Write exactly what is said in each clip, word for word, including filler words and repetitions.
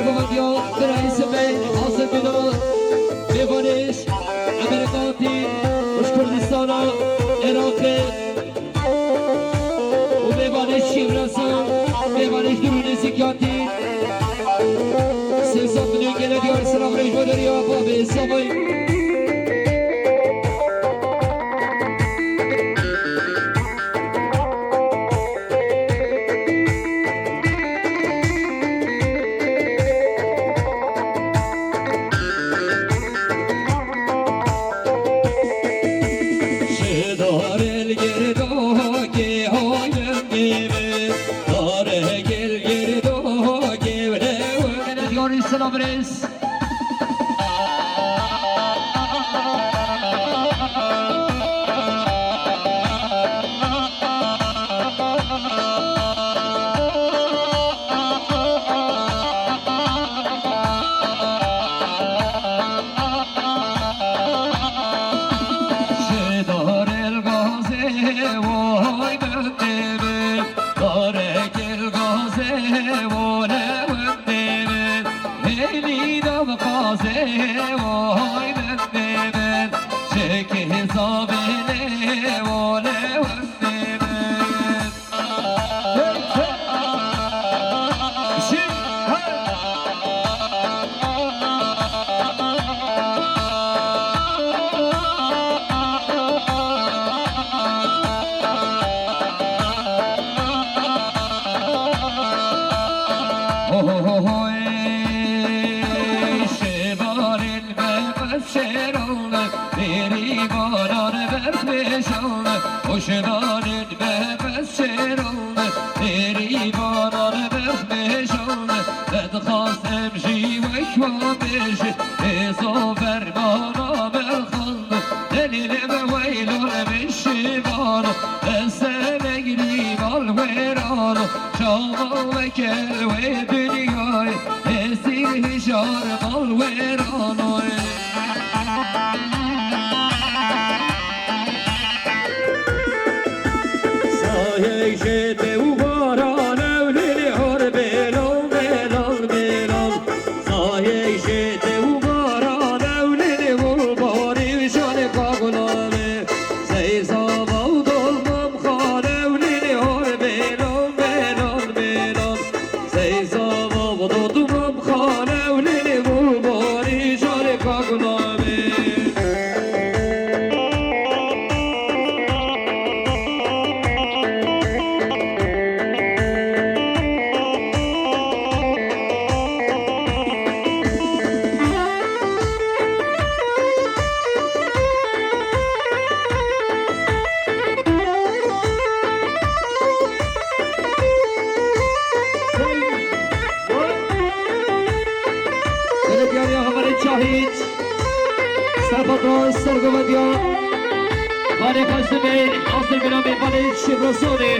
Komediya Birayî Sibê, Azerbaycan, Mêvanêş, Emerîkatî, Roj Kurdistana, Iraqê û Mêvanêş Şîvresan, Mêvanêş Durûnê Zîkyatî, Sêsat Nû Gele Diyar Silav Rêj Baderiya, Babê Savayî. Selam reis. Şêdar el gazê, vay bendê min, darek el gazê, vole bendê min. Hêlî dav qazê, vay bendê min, çekê zavênê, vole bendê min. Şêvanên me qez şêran, bêrîvanan berpêşan, huşnanên me qez şêran, bêrîvanan berpêşan, dixwast em jî wek wan bêjin, hêza fermana me xand, delîlê me weylon min şêvan, ez semegrî mal wêran, çawa weke wê dinyayê, hêsî hijar mal wêran. Sayê jê te û baran ewlî hor bêlan, bêlan, bêlan. Sayê jê te û baran ewlî bol barî şanê ka gulamê. Seyza bavdol mam xan ewlî hor bêlan, bêlan, bêlan. Seyza bavdol mam xan ewlî bol barî şanê ka gulamê. Belediyaya Hemarê Çahîç, Serfata Sergovediya, Vanê Xesimê, Asê Gramê, Vanê Şêvrosonê.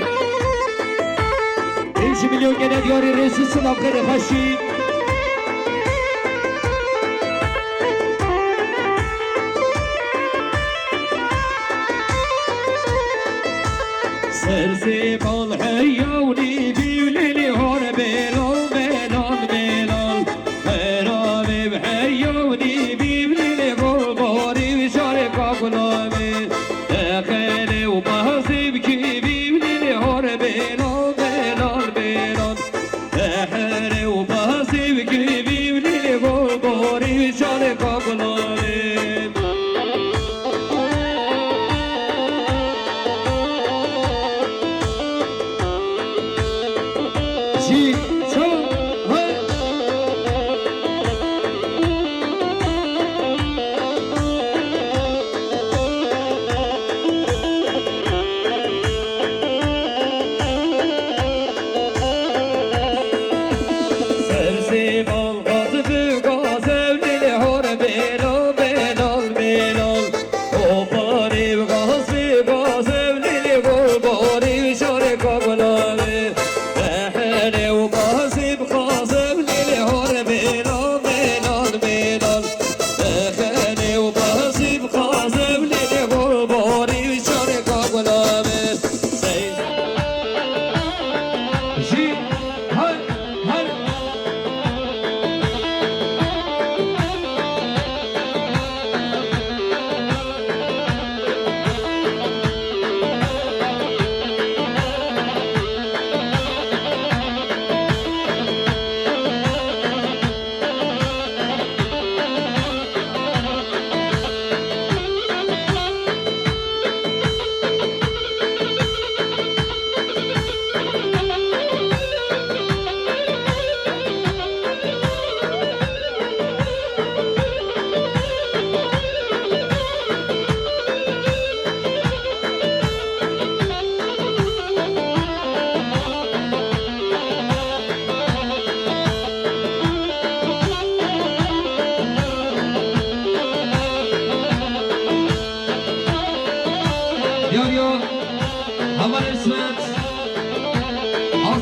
Pênc milyon gene diyarî rêz û silav xêr û xweşî. Sersê bal heyawnî bîwlî hor bêlal, bêlal, bêlal. Xeravê bi heyawnî bîvlî lê bol barî şarê ka gulamê. Exelê û bahzê bikî bîvlî lê hor bêlal, bêlal, bêlal. Eherê û bahzê bikî bîvlî lê bol barî şarê ka gulamê. Jî çaw, hey!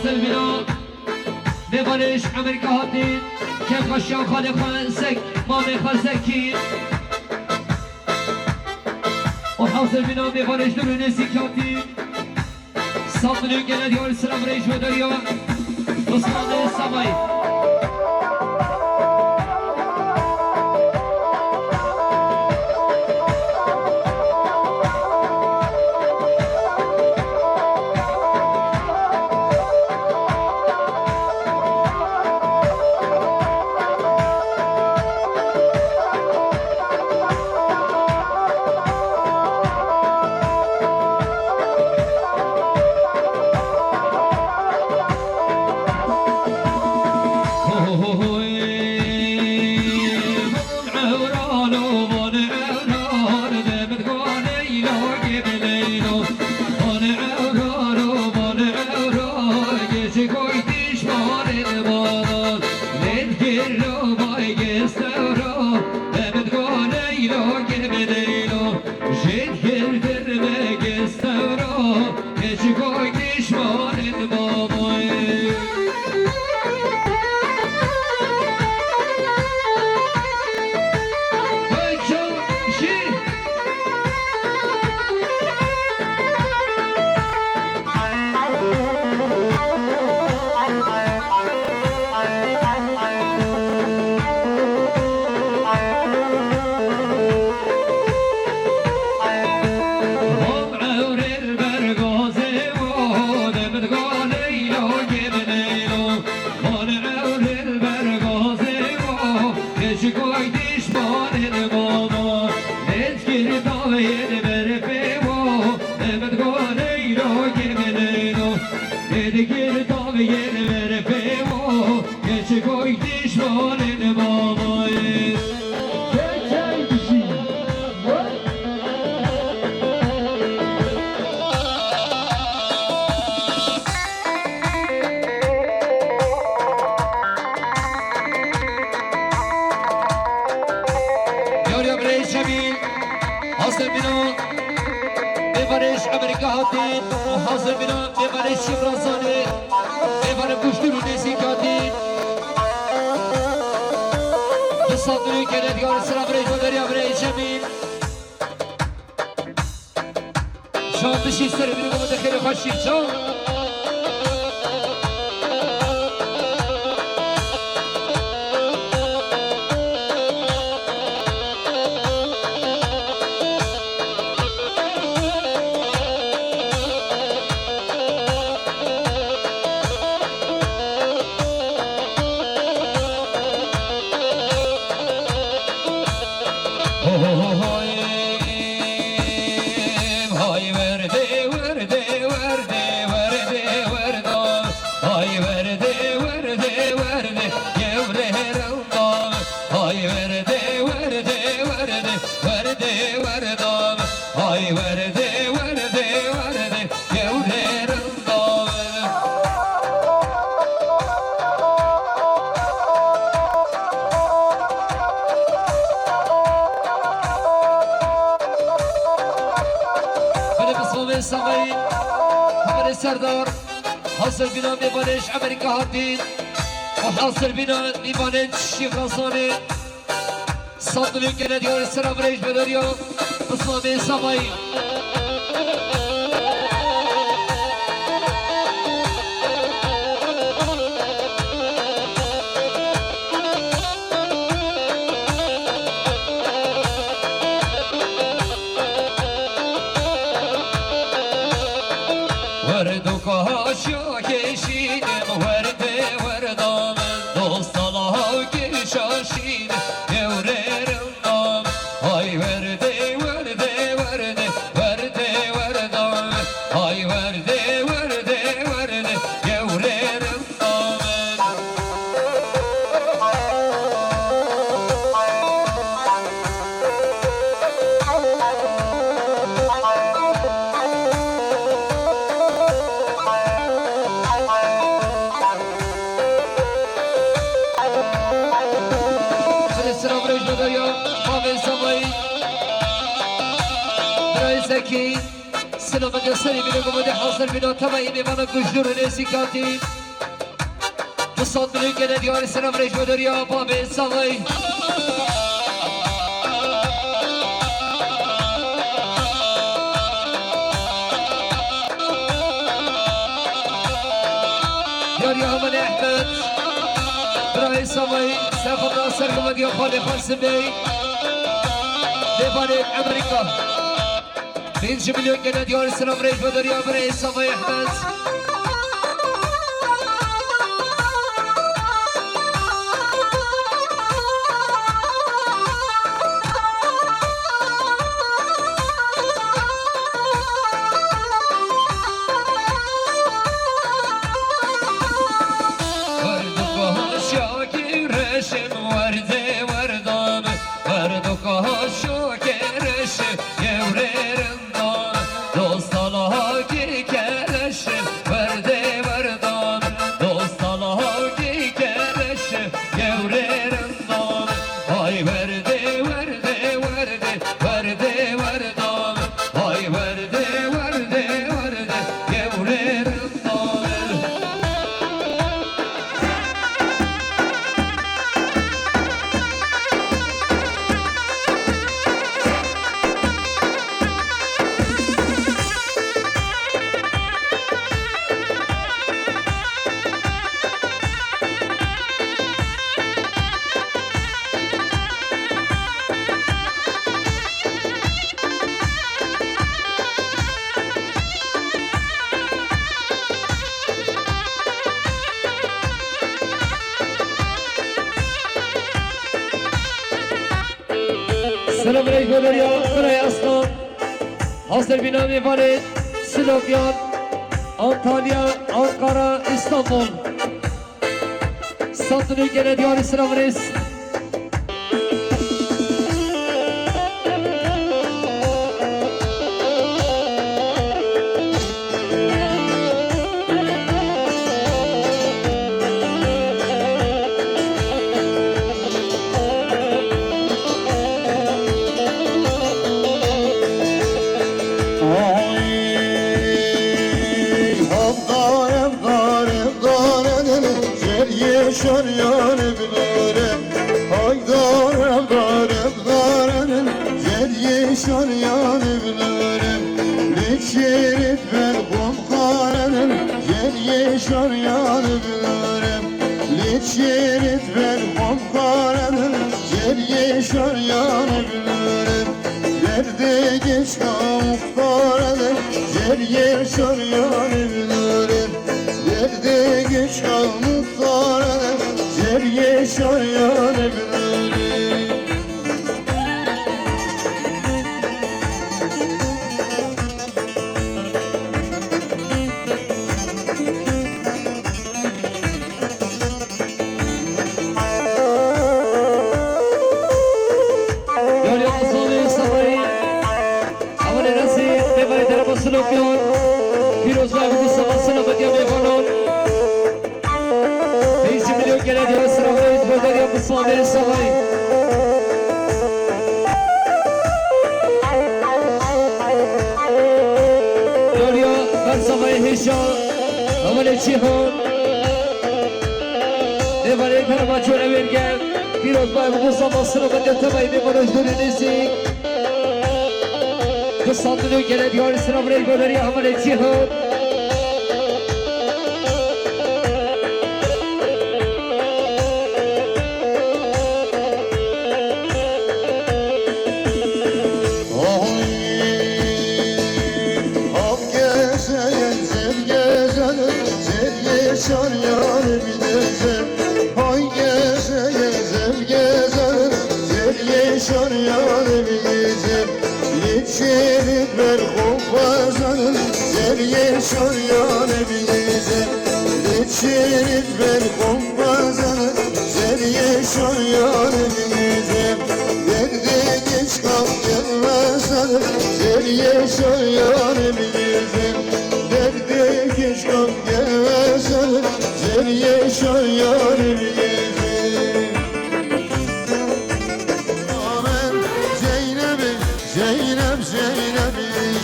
Sevgila, mêvanê ji Emerîka hatî, kevxweşiya xalê xwe Zek, mamê xwe Zekî. Û hazir bîna mêvanê ji dûr û nêzîk hatî. Saf milyon gele diyar, silav rêj ve deriya. Osmanê Samayî. Yar ya birê Şemîl, hazir bîna mêvanê ji Emerîka hatî û hazir bîna mêvanê ji Fransanê, mêvanê kuştir û nêzîk hatî. Bi saf dilî kere diyar sira birê ji deriya birê Şemîl. Can bişî ser bîrî ku min de xêrê xweşî can. Belê bi slavê Samayî, hevalê Serdar, hazir bîna mêvanê ji Emerîka hatîn û hazir bîna mêvanên ji Fransanê. Saf dilî kene diyarê sera virêj bederiya, bi slavê Samayî. Werdo kaşa keşînim, werde werda min, dosta law keşa şînim, gewrerim nam. Hay werde, werde, werde, werde werda min, hay werde, werde, werde, gewrerim. Belê silav rêj ve deriya, mavê Samayî. Birayê Zekî. Silaveke serê bîne ku vede hazir bîna tevayî mêvana ku ji dûr û nêzîk hatî. Sat milyon gene diyarî selam rêj ve deriya babê savayî. Diyarî Hemen Ehmed. Birayê savayî. Serxwe da serxwe diya xalê Qasim Bey. Dêvanê Amerîka. Pênc milyon gene diyar selam rêj ve deriya birê Savay Ehmed. Werdu kaşa ki reşim werde werdan, werdu kaşa ki reşim yewrerim. Dost Allah'a ki keleşim, werdê werdan. Dost Allah'a ki keleşim, gewrêrim dan. Ay werdê, werdê, werdê, werdê werdan. Ay werdê, werdê, werdê, gewrêrim dan. Selam aleyküm ya, Kırayaslan. Hazır binamê Valê, Silopyan, Antalya, Ankara, İstanbul. Santını gene diyarı selam reis. Şaryan evlere, haydar evdar evdare, zerye şaryan evlere, leçerit ver komkare, zerye şaryan evlere, leçerit ver komkare, zerye şaryan evlere, derde geç kavuk kare, zerye şaryan evlere, derde geç kavuk Zerye şaryan evlere. Yolya Azali Saray. Amanê resî, mêvanê derbasino kiyon. Pîroz ve Mustafa selametiya mêvanon. Pêncî milyon gele diya sira ve îzbordariya Mustafa Saray. Yolya Fersafayê Hêşa. Amanê Çîhan. Mêvanê Fenerbahçe Emirgen. Pîroz ve Mustafa selametiya temay mêvano ji dûrî nêzîk. Kustantino gele diyarî sira birê Goderiya Hevalê Cîhan. Oy, av gezeyen, zev gezenim, zev yeşar yarim. Gezer, hay gezer, gezer, gezer, zer yeşar yarim gezer. Yeşerit ver kompazanım, zer yeşar yarim gezer. Yeşerit ver kompazanım, zer yeşar yarim gezer. Derde geç kal gelmezsene, zer yeşar yarim gezer. Derde geç kal gelmezsene, Zerye şar yarim yerim. Amen Zeynep, Zeynep, Zeynep,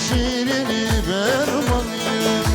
şirini berman yerim.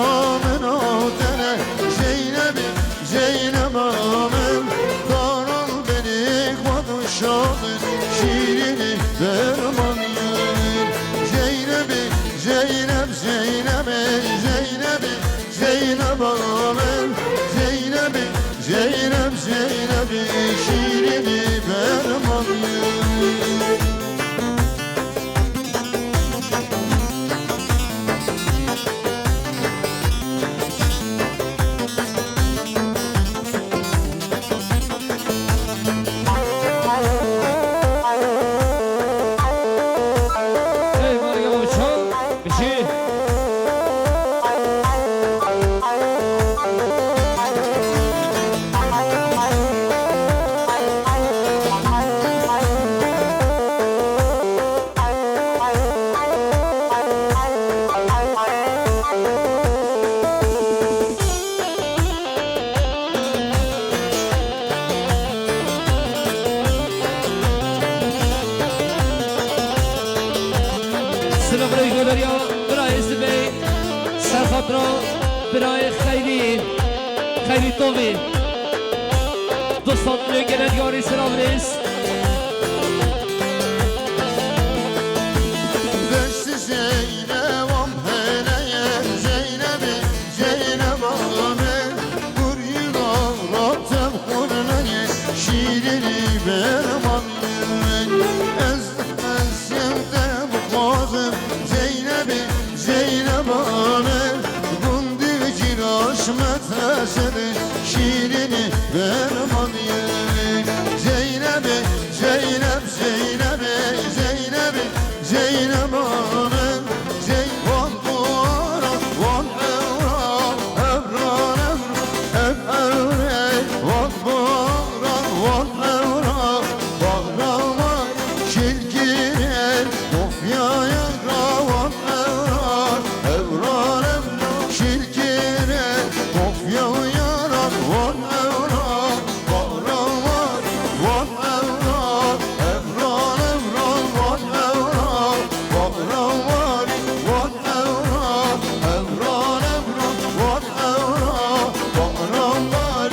Amin o tene Zeynebî, Zeyneba min, daran benî xwe dişa min, şîrînî dermanî min. Zeynebî, Zeyneb, Zeynebê, Zeynebî, Zeyneba min, Zeynebî, Zeyneb, Zeynebî, şîrînî dermanî min. Hey, Maria Uçan, bir şey. Silav rêj û beriya birayê Zibê, serxatira birayê Xeyrî, Xeyrî Tovî. Du sed milyon gene diyarî silav rêz. Dest Zeynebam hele ye, Zeynebî, Zeyneba min, kurî dawra tev xurne ye, şîrînî berman ye. Ez, ez te bixwazim, Zeynebî, Zeyneba min, gundî cîraş me tesedê, şîrînî berman ye. Zeynebî, Zeyneb, Zeynebê, Zeynebî, Zeyneba min, Zey-, wan dora, wan ewra, ewran, ewr-, ev ewrê, wan dora, wan ewra, bahraman, şilgirê, kofyaya rawan ewra, ewran, ewr-, şilgirê, kofyaya rawan ewra, bahraman, wan ewra, ewran, ewran, wan ewra, bahraman, wan ewra, ewran, ewran, wan ewra, bahraman.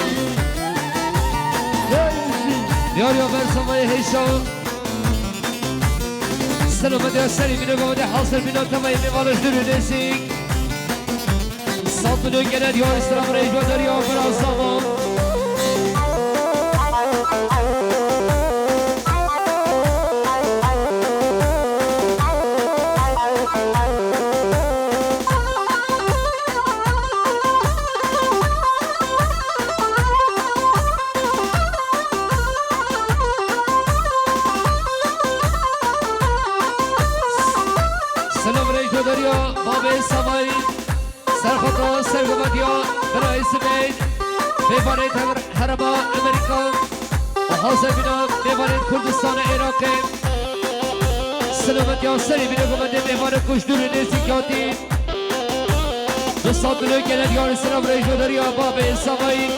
Diyar ya ber semaya hêşa. Selamet ya serî bîne, gavê hazir bîne, temaya mêvanê jûr û nêzîk. Sed milyon gene diyar, silav rêj û beriya bira Zava. Silav rêj û beriya babê Savayî. Serxota sergovetiya birayê Sibê, mêvanê her-, herêma Amerîka û hazir bîna mêvanê Kurdistana Iraqê. Silamet ya serî bîne, gavê mêvanê ku ji dûr û nêzîk hatî. Du sed milyon gene diyar, silav rêj û beriya babê Savayî.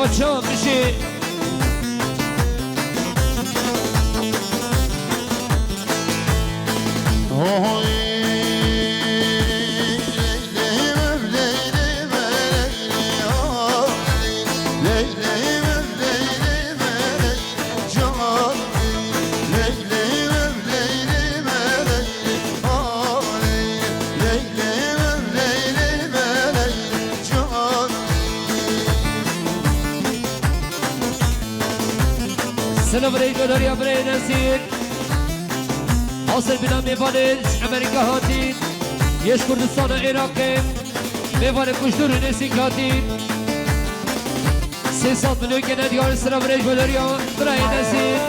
Çamişê. Selam reyna derya birey nezîr. Hazir bîna mêvanên ji Amerîka hatîn, yê ji Kurdistana Iraqê, mêvanê ku ji dûr û nêzîk hatîn. Sê sed milyon gene diyar selam reyna derya birey nezîr.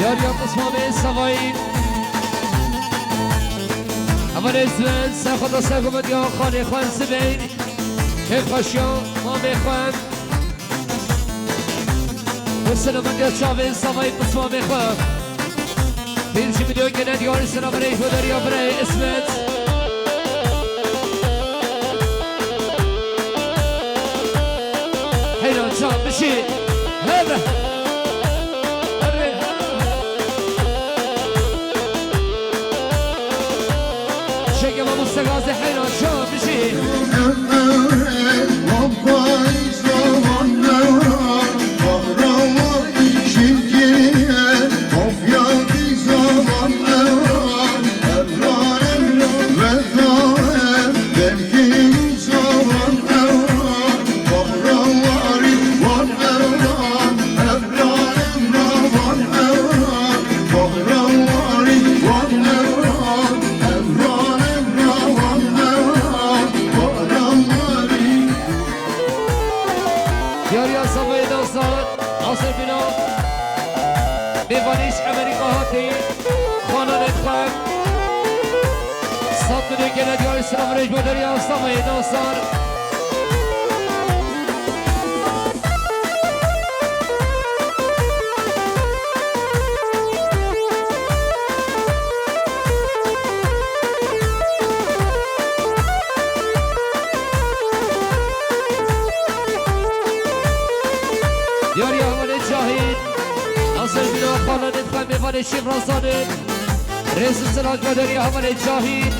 Yar ya pismamê savayî. Hevalê Zwen, ser xwe da ser xwe diya xanê xwe zibeyî. Kêfxweşiya mamê xwe. Bi selametiya çavên savayî pismamê xwe. Pêncî milyon gene diyarî sena birê ji bo deriya birê Ismet. Heyran can bijî. Hebe. Hebe. Şeke mamoste Gazi heyran can bijî. Diyariya Safayê Dawsar, Asê Bîna, mêvanî ji Amerîka hatî, xananê xwe, sed milyon gene diyarî silav rêj bo deriya Safayê Dawsar. Diyariya hevalê Cahîd, Azerbaycan xananê xwe mêvanê Şîv Razanê, rêz û silav diyariya hevalê Cahîd.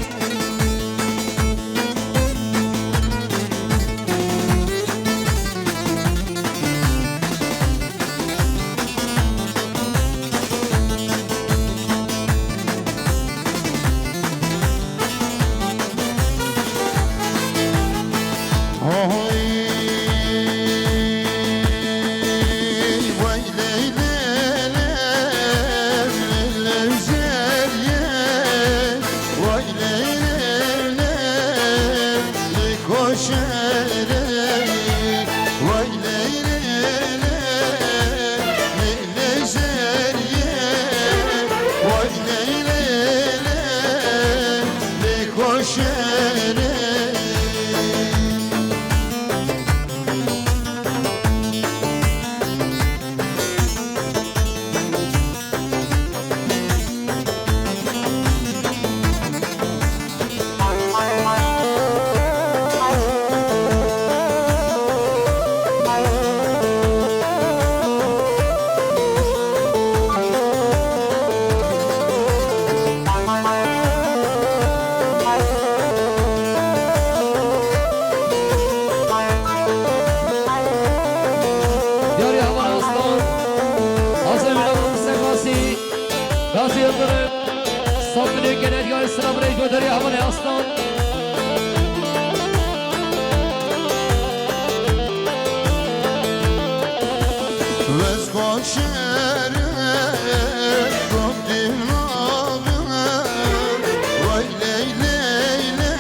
Diyar selam reis ve Derya Havan Aslan. Vez xweşer gotî navime, vay ley ley ley,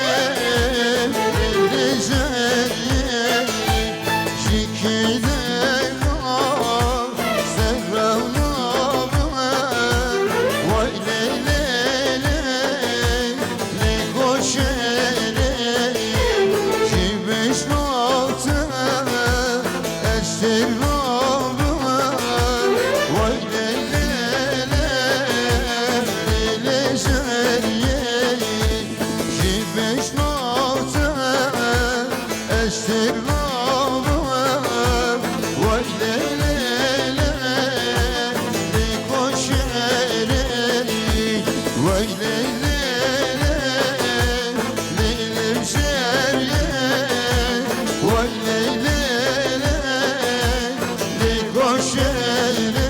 ley ley zeriyê. Ji kî leyla zehra navime, vay ley ley ley, ley xweşerê. Ji bişnate ez têr navime, vay ley ley ley, ley ley zeriyê. Ji bişnate ez têr nabim, wey lê lê lê, lê koşerê, wey lê lê lê, lê lê şerê, wey lê lê lê, lê koşerê.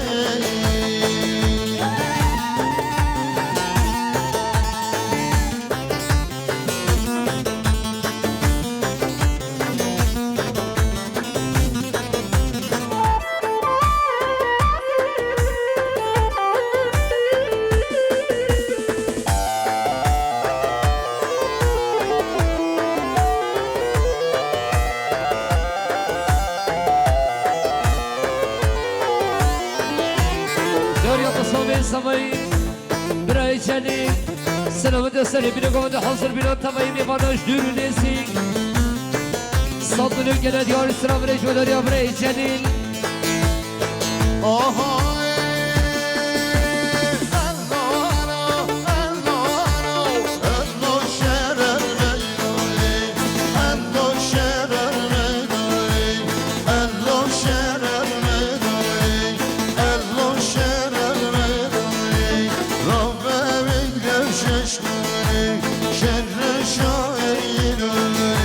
Derya Qasabê Savayî. Birayê Celîl, selamet û serê bîne, gava de hazir bîne, tevayî mêvana ji dûr û nêzîk. Sed milyon gene diyarî sira virêj ve derya birayê Celîl. Aha, ey, ellana, ellana, ello şerer meydanê, ello şerer meydanê, ello şerer meydanê, ello şerer meydanê. Rabbe bigre şeş Şerre şaheyînanê,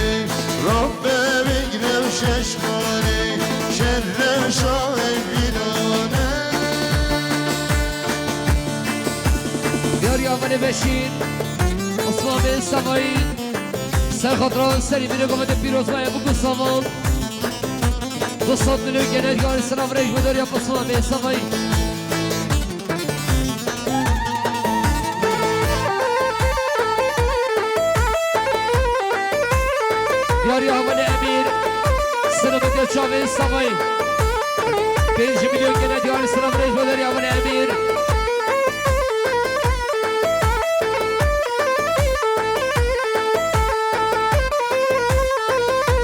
Rabbe bigre şeşmanê, şerre şaheyînanê. Diyar Yamanê Beşîr, Osman Bey Savayî, ser xatira serî bîne gomete pîroz maye bû ku savan. Du sed milyon gene diyar sira virêj ve derya Osman Bey Savayî. Diyarî Havanê Emîr, selametê çavê Savayî. Pênc milyon gene diyarî sira virêj ve derya Havanê Emîr.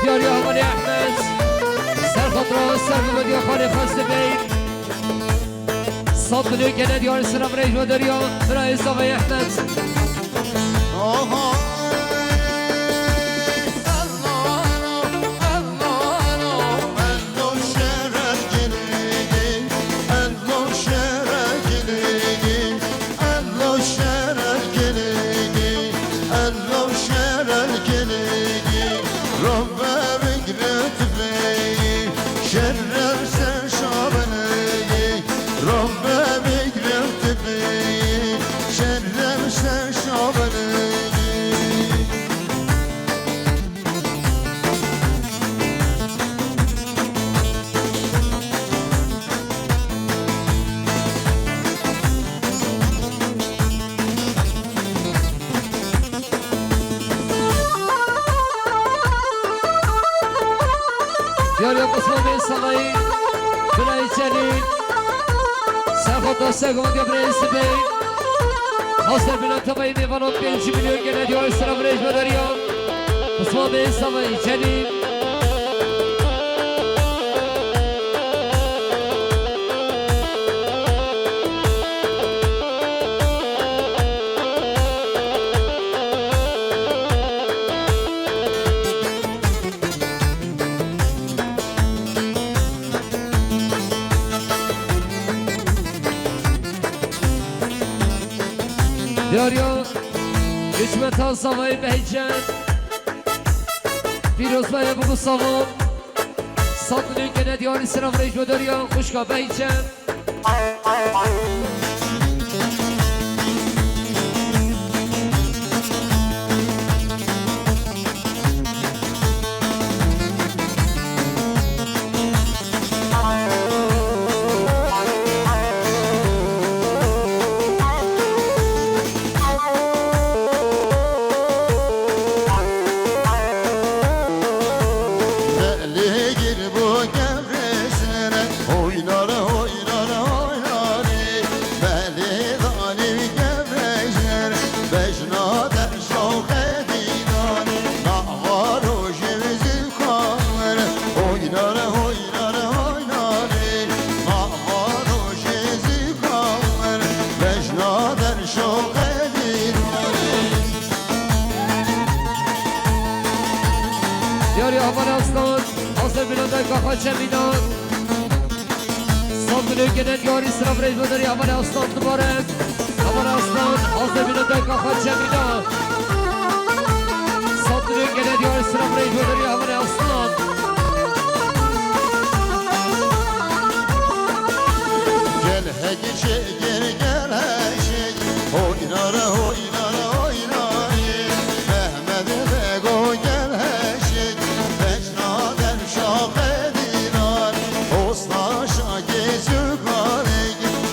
Diyarî Havanê Ehmed, ser xatira ser ve diya xalê xweste bey. Sed milyon gene diyar sira virêj ve derya, birayê Zavayê Ehmed. Aha. Şerrer ser şabeneyê, Rabbe bigre tibeyê, şerrer ser şabeneyê. Diyar Osman Bey Salayî, Bilayî Celîl, Serxota Sergovan Diyar Birayê Sibey, Master Bülent Tabayî Nêvano pênc milyon gene diyar sira virêj ve derya, Osman Bey Salayî Celîl. Diyarya, hikmeta zavayê behîcen. Pîrozbaya bibo savo. Sed milyon gene diyarî sira virêj ve derya xwişka behîcen. Hevalê Aslan, hazir bîna dayka xwe Cemîla. Sandinê gene diyarî sira virêj ve derî hevalê Aslan dibare. Hevalê Aslan, hazir bîna dayka xwe Cemîla. Sandinê gene diyarî sira virêj ve derî hevalê Aslan. Gel hegi çê, gel, gel heşik. Hoynare, hoynare, hoynare. Mehmedê Bego gel heşik. Vecna der şaxê dînar. Hosta şakê zûkarê.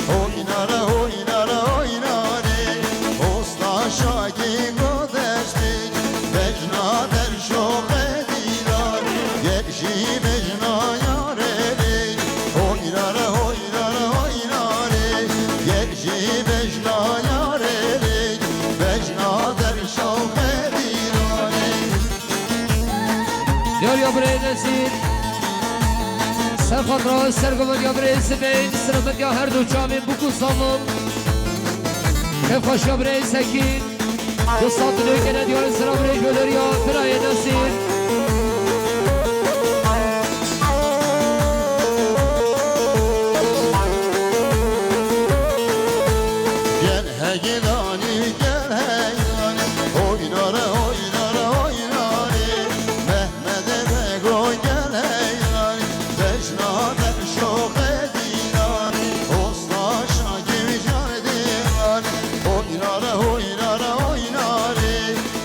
Hoynare, hoynare, hoynare. Hosta şakê godeştê. Vecna der şaxê dînar. Gel jî vecna yarê lê. Hoynare, hoynare, hoynare. Gel jî vecna yarê lê. Vecna der şaxê dînarê. Diyar ya birê Nesîr. Ser xatra, ser gumediya birê Sibeyt. Selamet ya her du çavên bûk û savan. Kêfxweşiya birê Sekîn. Du sed lê gene diyarê sira birê Joleriya birayê Nesîr. Gel hegelanî, gel hegelanî. Oynare, oynare, oynare. Mehmedê Bego gel hegelanî. Vecna der şoxê dînarî. Hosta şa gevîjar dînarî. Oynare, oynare, oynare.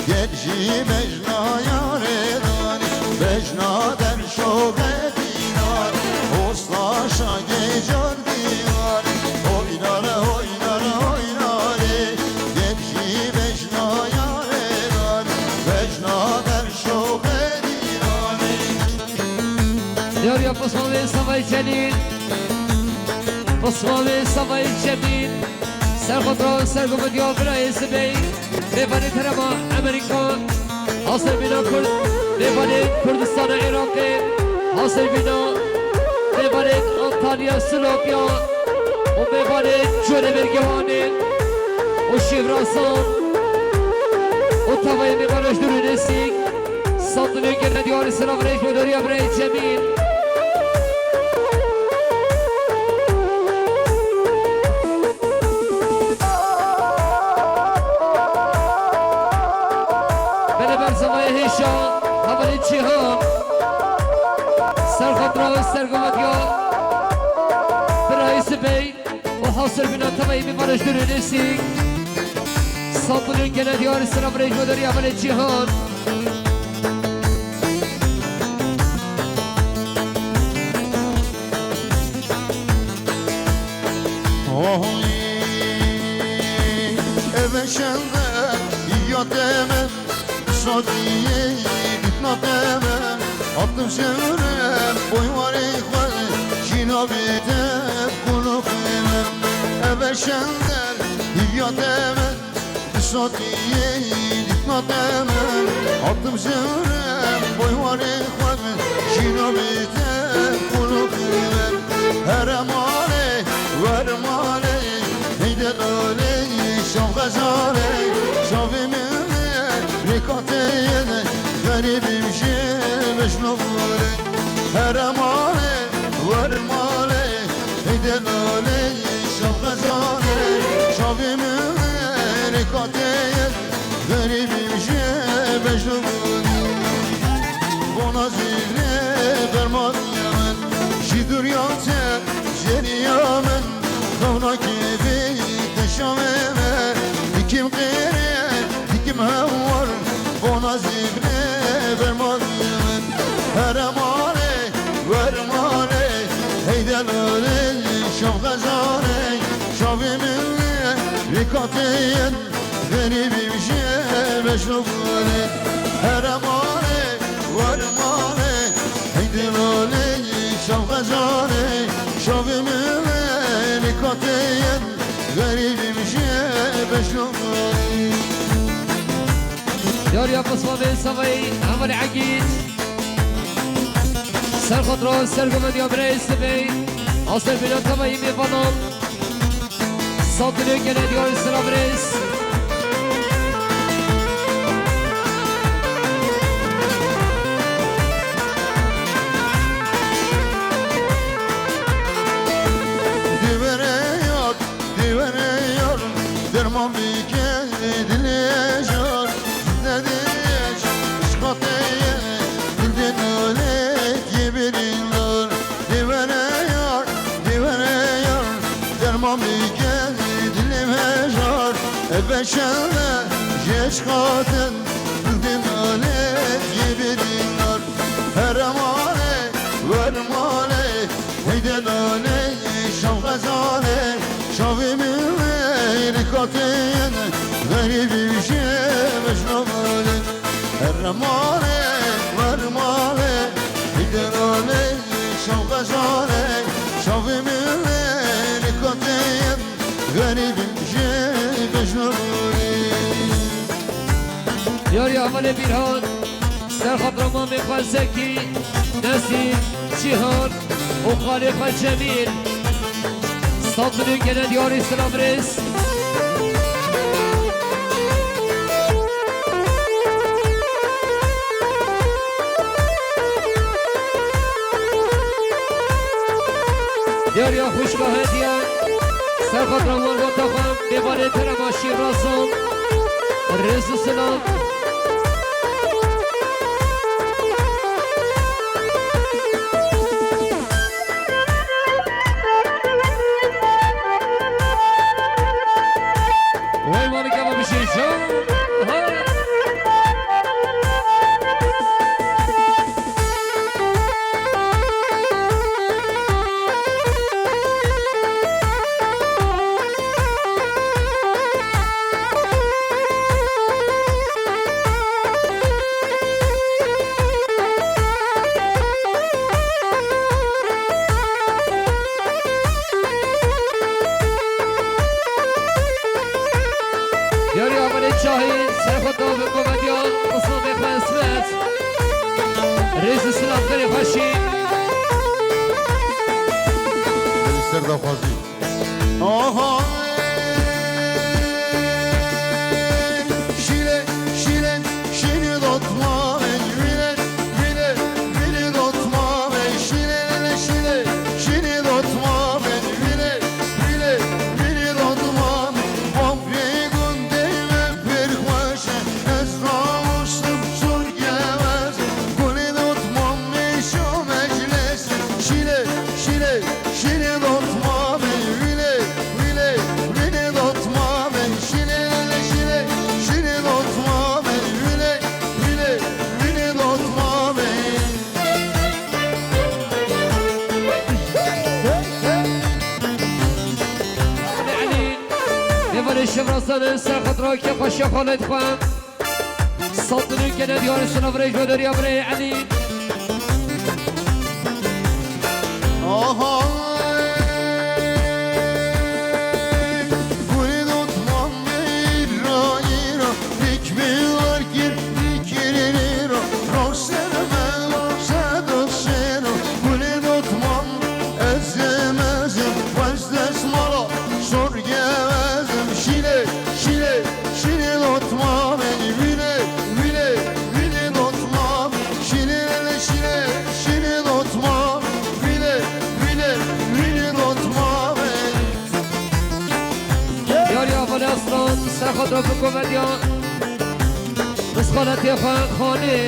Gel jî bejna yarê danî, bejna der şoxê dînar, hosta şa gêcan dînar. Hoynare, hoynare, hoynare, gel jî bejna yarê danî, bejna der şoxê dînar. Diyar ya Osman ve Savay Celil, Osman ve Savay Cemîl. Ser xwe diraw ser gumediya birayê Sibey, mêvanê terema Amerîka, hasil bîna Kurd, mêvanê Kurdistana Iraqê, hasil bîna mêvanê Antalya Silopya û mêvanê Cûnê Mirgewanê û Şîvrasan û tevayê mêvana ji dûr û nêzîk. Sandinê gene diyarî sira virêj û doriya birayê Cemîl. Bele berzavayê hêşa, hevalê Cîhan. Ser xatira ve ser gumediya birayê Sibey. û hasir bîna tevayî mêvanê ji dûr û nêzîk. Sandinê gene diyarî sira virêj û doriya hevalê Cîhan. Oy, eve şende ya deme. Şadiyê dîtna te me, hatim şewre boywarê xwe, jîna bê te qulixê me. Eve şender hîviya te me, şadiyê dîtna te me, hatim şewre boywarê xwe, jîna bê te qulixê me. Here malê, were malê, heyde lalê, şav xezalê, şavê min. Rêka te ye de, xerîbîm jê vejno vore. Here malê, were malê, heyde lalê, şav xezalê, şavê min. Rêka te ye de, xerîbîm jê vejno vore. Bona zîvrê fermaniya min, ji dûriya te jêriya min. Xewna kêfê te şavê me, dikim qêrê, dikim hewar, bona zîvrê fermaniya min. Here malê, were malê, heyde lalê, şav xezalê, şavê min, rêka te ye de, xerîbîm jê vejno vore. Here malê, were malê, heyde lalê, şav xezalê, şavê min, rêka te ye de, xerîbîm jê vejno vore. Yar ya Osman Bey Savayî, Hevalê Egîd. Ser xatira, ser gumediya birayê Sibey. Hasil bîna tevayî mêvanan. Sandinê gene diyarî sira virêj. Şevle jeş xatin, dil alê yê berî nar. Here malê, wer malê, heyde nalê, şev xezalê, şevê min lê li xatin, xerîbî jê mecnûn malê. Here malê, wer malê, heyde nalê, şev xezalê, şevê min lê li xatin, xerîbî jê mecnûn malê. Yarî hevalê Mîrhan, ser xatira mamê xwe Zekî, Nesîm, Cîhan û xalê xwe Cemîl. Sed milyon gene diyarî silav rêz. Diyariya xwişka hediye, ser xatira wan ve taxan, mêvanê terema şîrazan, rêz û silav. Vay malik ama bir şey. Hey! Yarî Amelê Şahî, serxweta bi komediya Islamê xwe Ismet. Rêz û silav berê xweşî. Ser daxwazî. Aha. Şîle, şîle, şîle dotma, vîle, vîle, vîle dotma, şîle, şîle, şîle dotma, vîle, vîle, vîle dotma. Bavê gundê me pir xweş e, ez rawiştim zor gewez. Gulê dotma, mêşo meclis, şîle, şîle, şîle dotma, vîle, vîle, vîle dotma, şîle, şîle, şîle dotma, vîle, vîle, vîle dotma. Elî, Elî, mêvanê şevrazanin ser xatira kê xweşiya xalê dixwe. Sed milyon gene diyarî silav rêz û deriya birê Elî. Aha. Gulê dotma, îra, îra, rikmê arkir, rikirira, roşer me, roşe doşero. Gulê dotma, ez yemezim, wez destmala, şor gevezim, şîle, şîle, şîle dotma, vîle, vîle, vîle dotma, şîle, şîle, şîle dotma, vîle, vîle, vîle dotma. Yarî Aval Aslan, ser xatira bi komediya, misxaletê xwe xanê.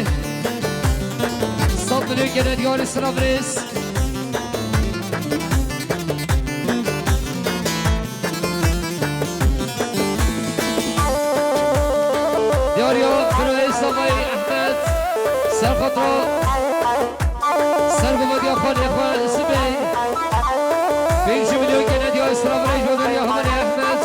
Sed milyon gene diyarî silav rêz. Diyariya Firoyê Savayê Ehmed, ser xatira, ser xatira xanê xwe Zibey. Pênc milyon gene diyarî silav rêz û deriya Hamerê Ehmed.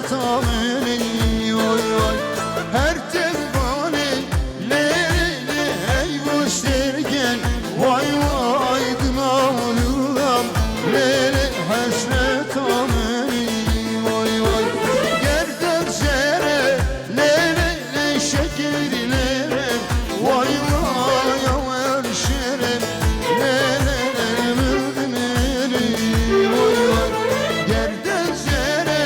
Tamenê, vay vay, her tevbanê, lê lê lê, hey boş dergen, vay vay, dima lûlam, lê lê, hesret amenê, vay vay, gerdan jere, lê lê lê, şekeri lê lê, vay vay, awer şere, lê lê lê, mildineri, vay vay, gerdan jere,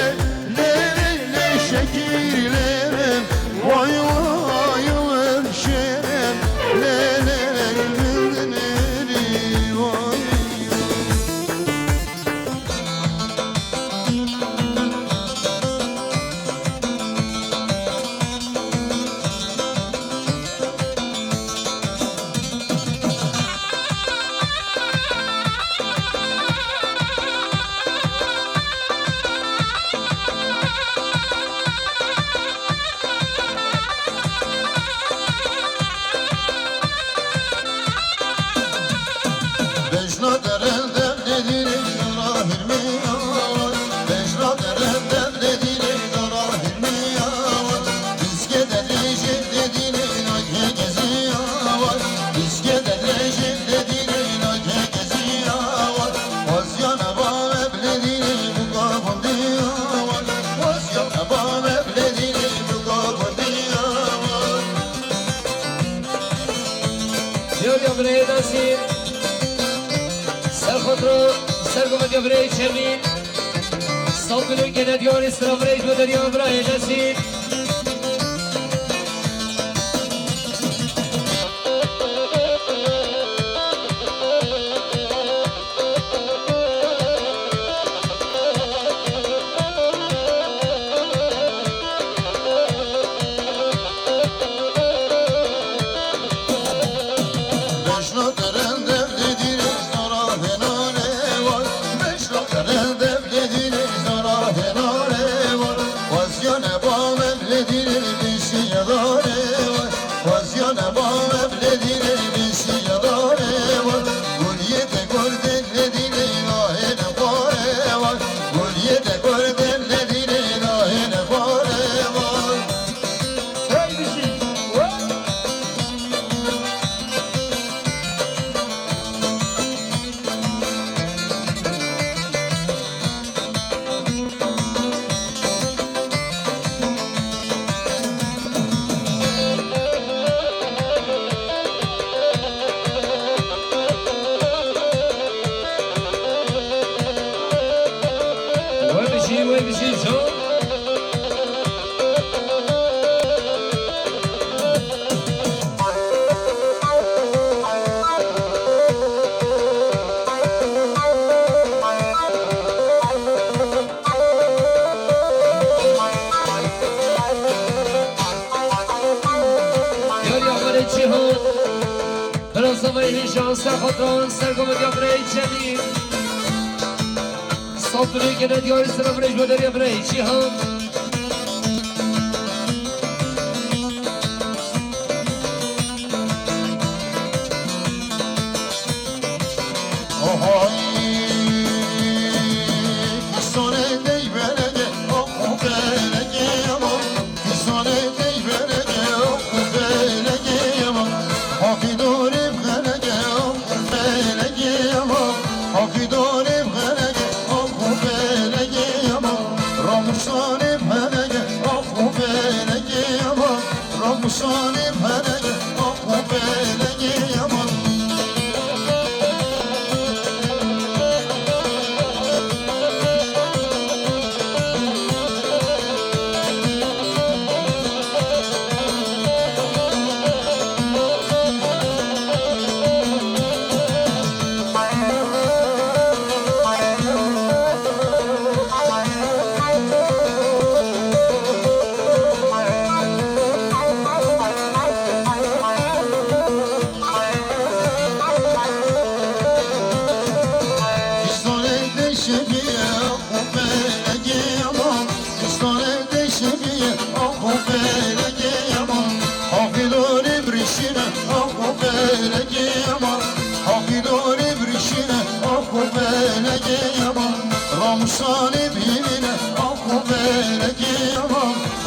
Lê lê lê şekîr lê lê, vay vay wer şerem, lê lê lê mildineri, vay vay. Bejna derendem dedînê dara hirmiya, bejna derendem dedînê dara hirmiya. Diske dedrêjê dedînê naghe geziya, diske dedrêjê dedînê naghe geziya. Waziyane bavem dedînê buka bundiya, waziyane bavem dedînê buka bundiya. Diyar ya birayê Nasîr, ser xotro, ser gometiya birayê Çemî, sawtulê kene diyarê sira birayê ji bo deriya birayê Nasîr. Bejna derendem dedînê dara hênarê var, bejna derendem dedînê dara hênarê var. Waziyane bavem ledînê bêşiya darê var, waziyane bavem ledînê bêşiya darê var. Guliyê te gordên ledînê nahêne xwarê var, guliyê te gordên ledînê nahêne xwarê var. Hey, dişî. Wê bijî, wê bijî, zor. Yar ya birê Cîhan, bira zavayê hêja ser xotran, ser gometiya birê Cemîl. Safirê gene diyarê sira birê ji bo deriya birê Cîhan. Ohay, fîsonê dey belege, oxu belege ama. Fîsonê dey belege, oxu belege ama. Hafî dorê belege, oxu belege ama. Hafî dorê belege, oxu belege ama. Ramusanê belege, oxu belege ama. Ramusanê belege, oxu belege ama.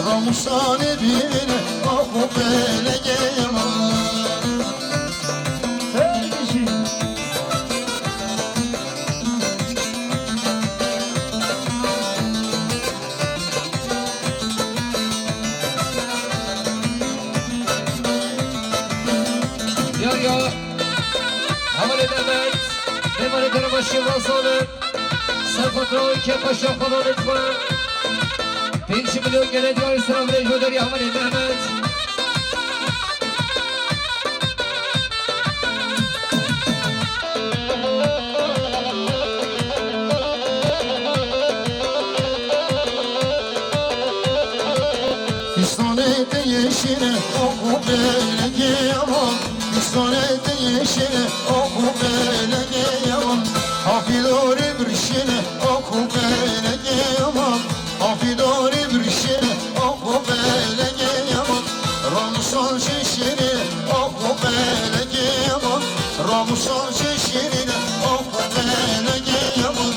Ramusanê bîne, axo pelekê min. Her kişi. Ya, ya. Hevalê Mehmet, mêvanê kerema şêwazan e. Ser faturayê ke paşa xwe danê xwe. Pênc milyon gene diyarê sera virê joderî hevalê Mehmet. Fistanê te yeşîl e, oxo belekê aman. Fistanê te yeşîl e, oxo belekê aman. Afî dorê birşîn e, oxo belekê aman. Afî dorê birşîn e, oxo belekê aman. Ramusan şişîn e, oxo belekê aman. Ramusan şişîn e, oxo belekê aman.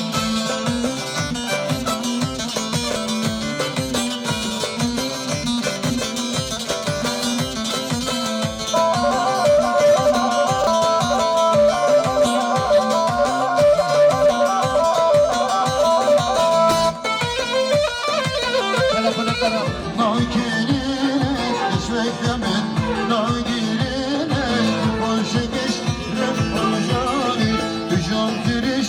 Nagirin, kişmek demin, nagirin, başa geç, rep bajanı, tüjan tiriş,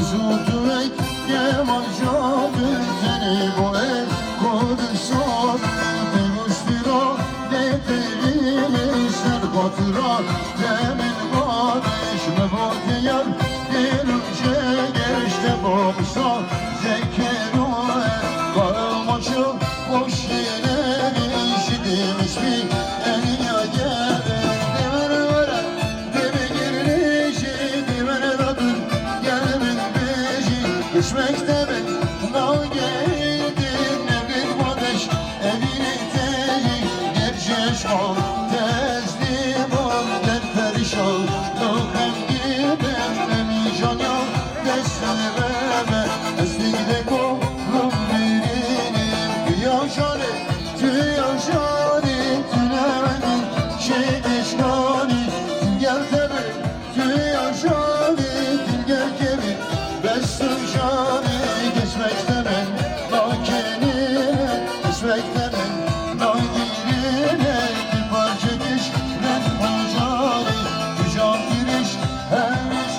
Zû tu wek Kemal Şah bi tenê bo ê Kurdistan, pêwîstî ra lê tevî ser xatir ra, demên xwe dişme bo diyar, dêrû jê geşte bo bisa, zekero e, karmaşo, hoşêne, şidê mispî, eniya gere, devere vere. Dibigirî jî dîmene de tu gel min bêjî, kişmek te min nagê din nevîn xwe deş evînê te jî ger ji eşqan teslîm bûm ger perîşan do xemgî bim nemî janya dest li me me ez dîk de ku hûn birînim tu ya şarê tu ya şarê tu ne min şê eşqanî tu gel te bin. Tu ya şarî dilger kevî, bes tu şarî kesmek temen, nakenine kesmek temen, nagirine bir parça kişmen, tu şarî, tu şarî kiriş, her iş.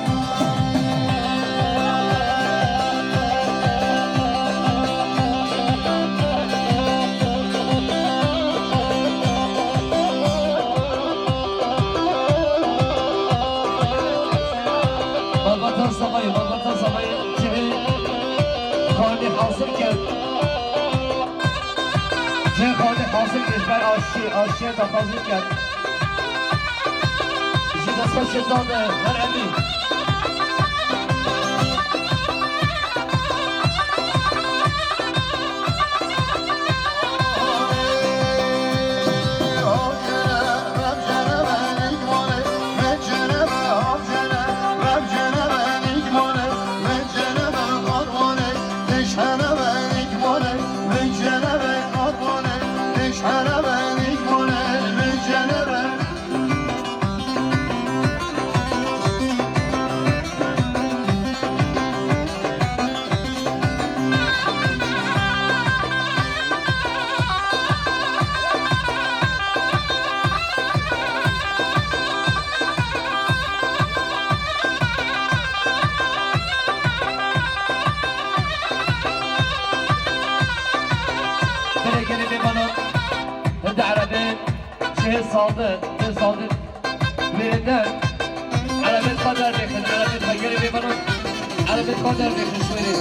Malbata Sabayê, malbata Sabayê cihê xanî hasil kerd. Cihê xanî hasil kerd, ji ber aşçî, aşçiyê daxwazî kerd. Ji destxweşê zade, her hemî. Belê gelê mêvanan, hinde erebê, çihê salde, çihê salde. Wêrê de erebê xwe derdêxin, erebê xwe gelê mêvanan, erebê xwe derdêxin ji wêrê.